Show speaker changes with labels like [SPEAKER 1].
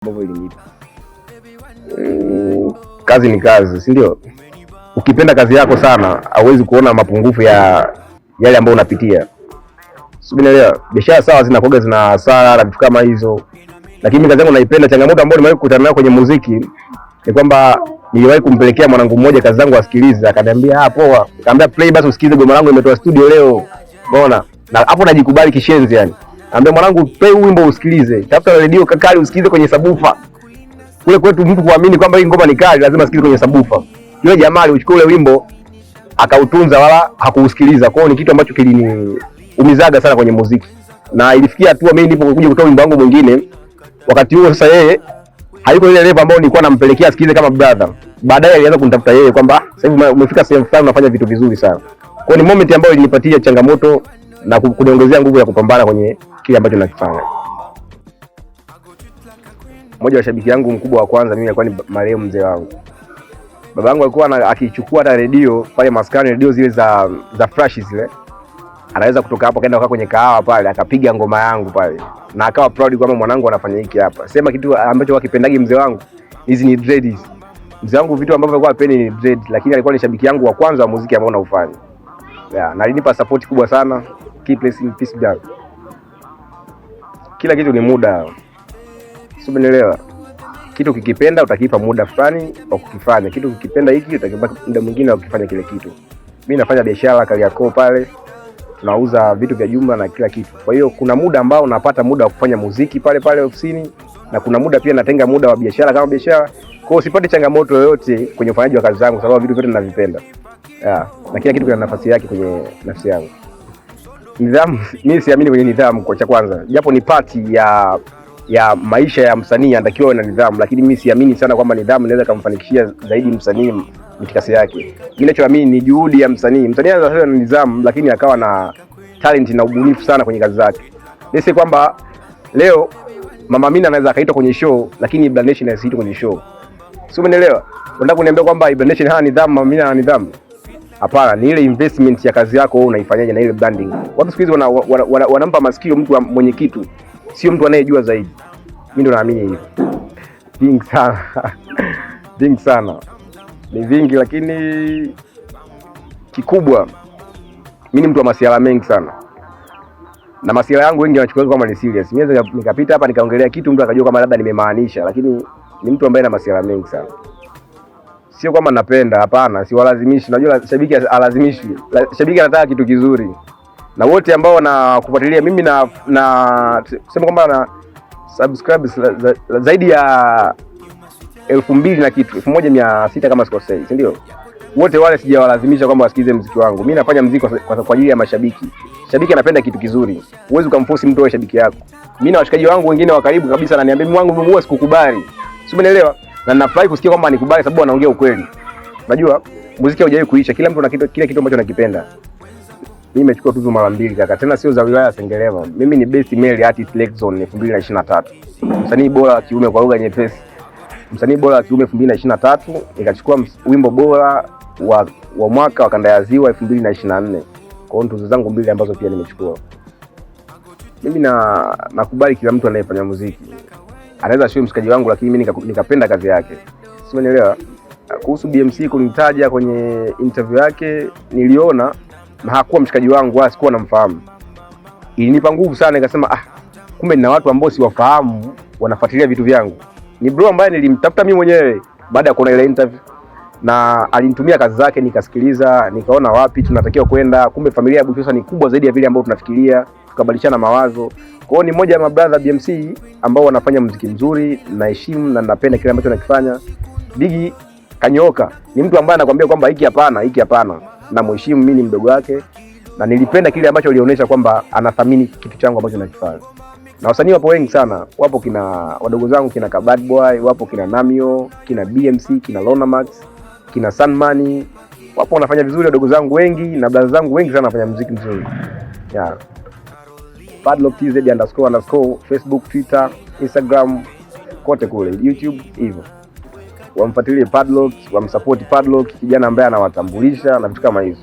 [SPEAKER 1] Ambavyo ilinipa. Kazi ni kazi, si ndio? Ukipenda kazi yako sana, hauwezi kuona mapungufu ya yale ambayo unapitia. Sio, unaelewa? Biashara sawa zinakuwa zina hasara na vitu kama hizo. Lakini kazi yangu naipenda. Changamoto ambayo nimewahi kukutana nayo kwenye muziki ni kwamba niliwahi kumpelekea mwanangu mmoja kazi zangu asikilize, akaniambia, "Ah, poa." Nikamwambia, "Play basi usikilize goma langu imetoa studio leo." Umeona? Na hapo najikubali kishenzi yani. Nikamwambia, "Mwanangu, play wimbo usikilize. Tafuta redio kali usikilize kwenye subwoofer." Kule kwetu mtu kuamini kwamba hii ngoma ni kali lazima asikilize kwenye subwoofer. Yule jamaa aliuchukua ule wimbo akautunza, wala hakuusikiliza. Kwa hiyo ni kitu ambacho kiliniumizaga sana kwenye muziki. Na ilifikia hatua mimi nilipokuja kutoa wimbo wangu mwingine, wakati huo sasa yeye hayuko ile level ambayo nilikuwa nampelekea asikilize kama brother. Baadaye alianza kunitafuta yeye kwamba sasa hivi umefika sehemu fulani, unafanya vitu vizuri sana. Kwa hiyo ni moment ambayo ilinipatia changamoto na kuniongezea nguvu ya kupambana kwenye kile ambacho nakifanya. Mmoja wa shabiki yangu mkubwa wa kwanza mimi alikuwa ni marehemu mzee wangu. Baba yangu alikuwa akichukua hata redio pale maskani, redio zile za flash zile, anaweza kutoka hapo akaenda kukaa kwenye kahawa pale akapiga ngoma yangu pale na akawa proud kwamba mwanangu anafanya hiki hapa. Sema kitu ambacho wakipendagi mzee wangu hizi ni dreads. Mzee wangu vitu ambavyo alikuwa hapendi ni dread, lakini alikuwa ni shabiki yangu wa kwanza wa muziki ambao naufanya. Yeah, na alinipa support kubwa sana. Keep in peace down. Kila kitu ni muda. Sio, umenielewa? Kitu kikipenda utakipa muda fulani wa kukifanya. Kitu kikipenda hiki utakipa muda mwingine wa kukifanya kile kitu. Mimi nafanya biashara Kariakoo pale, tunauza vitu vya jumla na kila kitu. Kwa hiyo kuna muda ambao napata muda wa kufanya muziki pale pale ofisini na kuna muda pia natenga muda wa biashara kama biashara. Kwa hiyo sipati changamoto yoyote kwenye ufanyaji wa kazi zangu sababu vitu vyote ninavipenda. Yeah, na kila kitu kina nafasi yake kwenye nafsi yangu. Nidhamu, mimi siamini kwenye nidhamu kwa cha kwanza. Japo ni part ya maisha ya msanii, anatakiwa awe na nidhamu, lakini mimi siamini sana kwamba nidhamu inaweza kumfanikishia zaidi msanii mitikasi yake. Mimi ninachoamini ni juhudi ya msanii. Msanii anaweza kuwa na nidhamu, lakini akawa na talent na ubunifu sana kwenye kazi zake. Nisi kwamba leo Mama Amina anaweza akaitwa kwenye show, lakini Ibra Nation asiitwe kwenye show. Sio, umeelewa? Unataka kuniambia kwamba Ibra Nation hana nidhamu, Mama Amina ana nidhamu? Hapana, ni ile investment ya kazi yako wewe unaifanyaje na ile branding. Watu siku hizi wanampa wana masikio mtu mwenye kitu, sio mtu anayejua zaidi. Mimi ndo naamini hivyo. Vingi sana vingi sana, ni vingi, lakini kikubwa, mimi ni mtu wa masiala mengi sana, na masiala yangu wengi wanachukua kama ni serious. Mimi naweza nikapita hapa nikaongelea kitu mtu akajua kama labda nimemaanisha, lakini ni mtu ambaye na masiala mengi sana. Sio kwamba napenda, hapana, siwalazimishi. Najua shabiki alazimishi, shabiki anataka kitu kizuri, na wote ambao wanakufuatilia mimi na kusema kwamba na subscribe zaidi ya 2000 na kitu, 1600 kama sikosei, si ndio? Wote wale sijawalazimisha kwamba wasikize mziki wangu. Mimi nafanya mziki kwa ajili ya mashabiki. Shabiki anapenda kitu kizuri, huwezi ukamforce mtu awe shabiki yako. Mimi na washikaji wangu wengine wa karibu kabisa ananiambia, "Mimi wangu huwa sikukubali," sio, umeelewa? Na ninafurahi kusikia kwamba nikubali, sababu anaongea ukweli. Unajua muziki haujawahi kuisha, kila mtu ana kitu, kile kitu ambacho anakipenda. Mimi nimechukua tuzo mara mbili kaka, tena sio za wilaya ya Sengerema. Mimi ni best male artist Lake Zone 2023. Msanii bora wa kiume kwa lugha nyepesi. Msanii bora wa kiume 2023, nikachukua wimbo bora wa mwaka wa kanda ya Ziwa 2024. Kwa hiyo tuzo zangu mbili ambazo pia nimechukua. Mimi na nakubali kila mtu anayefanya muziki. Anaweza sio mshikaji wangu, lakini mimi nikapenda kazi yake. Sio, umenielewa? Kuhusu BMC kunitaja kwenye interview yake, niliona na hakuwa mshikaji wangu wala sikuwa namfahamu. Ilinipa nguvu sana, nikasema, "Ah, kumbe nina watu ambao siwafahamu wanafuatilia vitu vyangu." Ni bro ambaye nilimtafuta mimi mwenyewe baada ya kuona ile interview na alinitumia kazi zake nikasikiliza, nikaona wapi tunatakiwa kwenda. Kumbe familia ya Buchosa ni kubwa zaidi ya vile ambavyo tunafikiria, tukabadilishana mawazo. Kwa hiyo ni mmoja ya mabrother BMC ambao wanafanya muziki mzuri, naheshimu na napenda kile ambacho nakifanya. Bigi kanyooka, ni mtu ambaye anakuambia kwamba hiki hapana, hiki hapana. Namheshimu, mimi ni mdogo wake na nilipenda kile ambacho alionyesha kwamba anathamini kitu changu ambacho nakifanya. Na wasanii wapo wengi sana, wapo kina wadogo zangu kina Kabad Boy, wapo kina Namio, kina BMC, kina Lona Max, kina Sunmani, wapo wanafanya vizuri wadogo zangu wengi na brother zangu wengi sana wanafanya muziki mzuri. Yeah. Padlock TZ__, Facebook, Twitter, Instagram, kote kule, YouTube hivyo. Wamfuatilie Padlock, wamsupport Padlock, kijana ambaye anawatambulisha na vitu kama hizo.